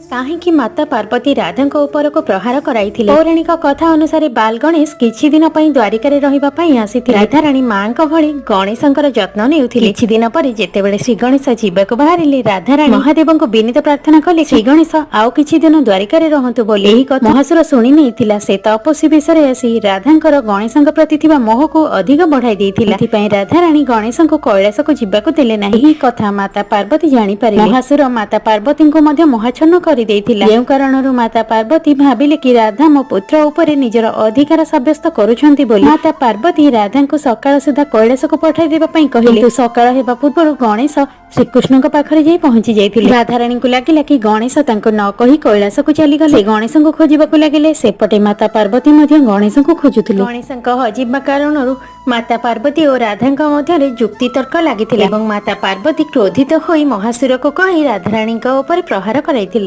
କାହିଁକି ମାତା ପାର୍ବତୀ ରାଧାଙ୍କ ଉପରକୁ ପ୍ରହାର କରାଇଥିଲେ? ପୌରାଣିକ କଥା ଅନୁସାରେ ବାଲ ଗଣେଶ କିଛି ଦିନ ପାଇଁ ଦ୍ୱାରିକାରେ ରହିବା ପାଇଁ ଆସିଥିଲେ। ରାଧାରାଣୀ ମାଙ୍କ ଭଳି ଗଣେଶଙ୍କର ଯତ୍ନ ନେଉଥିଲେ। କିଛି ଦିନ ପରେ ଯେତେବେଳେ ଶ୍ରୀ ଗଣେଶ ଯିବାକୁ ବାହାରିଲେ, ରାଧାରାଣୀ ମହାଦେବଙ୍କୁ ବିନୀତ ପ୍ରାର୍ଥନା କଲେ ଶ୍ରୀ ଗଣେଶ ଆଉ କିଛି ଦିନ ଦ୍ୱାରିକାରେ ରହନ୍ତୁ ବୋଲି। ଏହି କଥା ମହାସୁର ଶୁଣି ନେଇଥିଲା। ସେ ତପସ୍ୱୀ ବେଶରେ ଆସି ରାଧାଙ୍କର ଗଣେଶଙ୍କ ପ୍ରତି ଥିବା ମୋହକୁ ଅଧିକ ବଢାଇ ଦେଇଥିଲା। ଏଥିପାଇଁ ରାଧାରାଣୀ ଗଣେଶଙ୍କୁ କୈଳାସକୁ ଯିବାକୁ ଦେଲେ ନାହିଁ। ଏହି କଥା ମାତା ପାର୍ବତୀ ଜାଣିପାରିଲେ। ମହାସୁର ମାତା ପାର୍ବତୀଙ୍କୁ ମଧ୍ୟ ମୋହାଚ୍ଛନ୍ନ କରିଦେଇଥିଲା, ଯେଉଁ କାରଣରୁ ମାତା ପାର୍ବତୀ ଭାବିଲେ କି ରାଧା ମୋ ପୁତ୍ର ଉପରେ ନିଜର ଅଧିକାର ସାବ୍ୟସ୍ତ କରୁଛନ୍ତି ବୋଲି। ମାତା ପାର୍ବତୀ ରାଧାଙ୍କୁ ସକାଳ ସୁଦ୍ଧା କୈଳାସକୁ ପଠାଇ ଦେବା ପାଇଁ କହିଲେ। କିନ୍ତୁ ସକାଳ ହେବା ପୂର୍ବରୁ ଗଣେଶ ଶ୍ରୀକୃଷ୍ଣଙ୍କ ପାଖରେ ଯାଇ ପହଞ୍ଚି ଯାଇଥିଲେ। ରାଧାରାଣୀଙ୍କୁ ଲାଗିଲା କି ଗଣେଶ ତାଙ୍କୁ ନ କହି କୈଳାସକୁ ଚାଲିଗଲେ। ସେ ଗଣେଶଙ୍କୁ ଖୋଜିବାକୁ ଲାଗିଲେ। ସେପଟେ ମାତା ପାର୍ବତୀ ମଧ୍ୟ ଗଣେଶଙ୍କୁ ଖୋଜୁଥିଲେ। ଗଣେଶଙ୍କ ହଜିବା କାରଣରୁ ମାତା ପାର୍ବତୀ ଓ ରାଧାଙ୍କ ମଧ୍ୟରେ ଯୁକ୍ତିତର୍କ ଲାଗିଥିଲା ଏବଂ ମାତା ପାର୍ବତୀ କ୍ରୋଧିତ ହୋଇ ମହାସୁରକୁ କହି ରାଧାରାଣୀଙ୍କ ଉପରେ ପ୍ରହାର କରାଇଥିଲେ।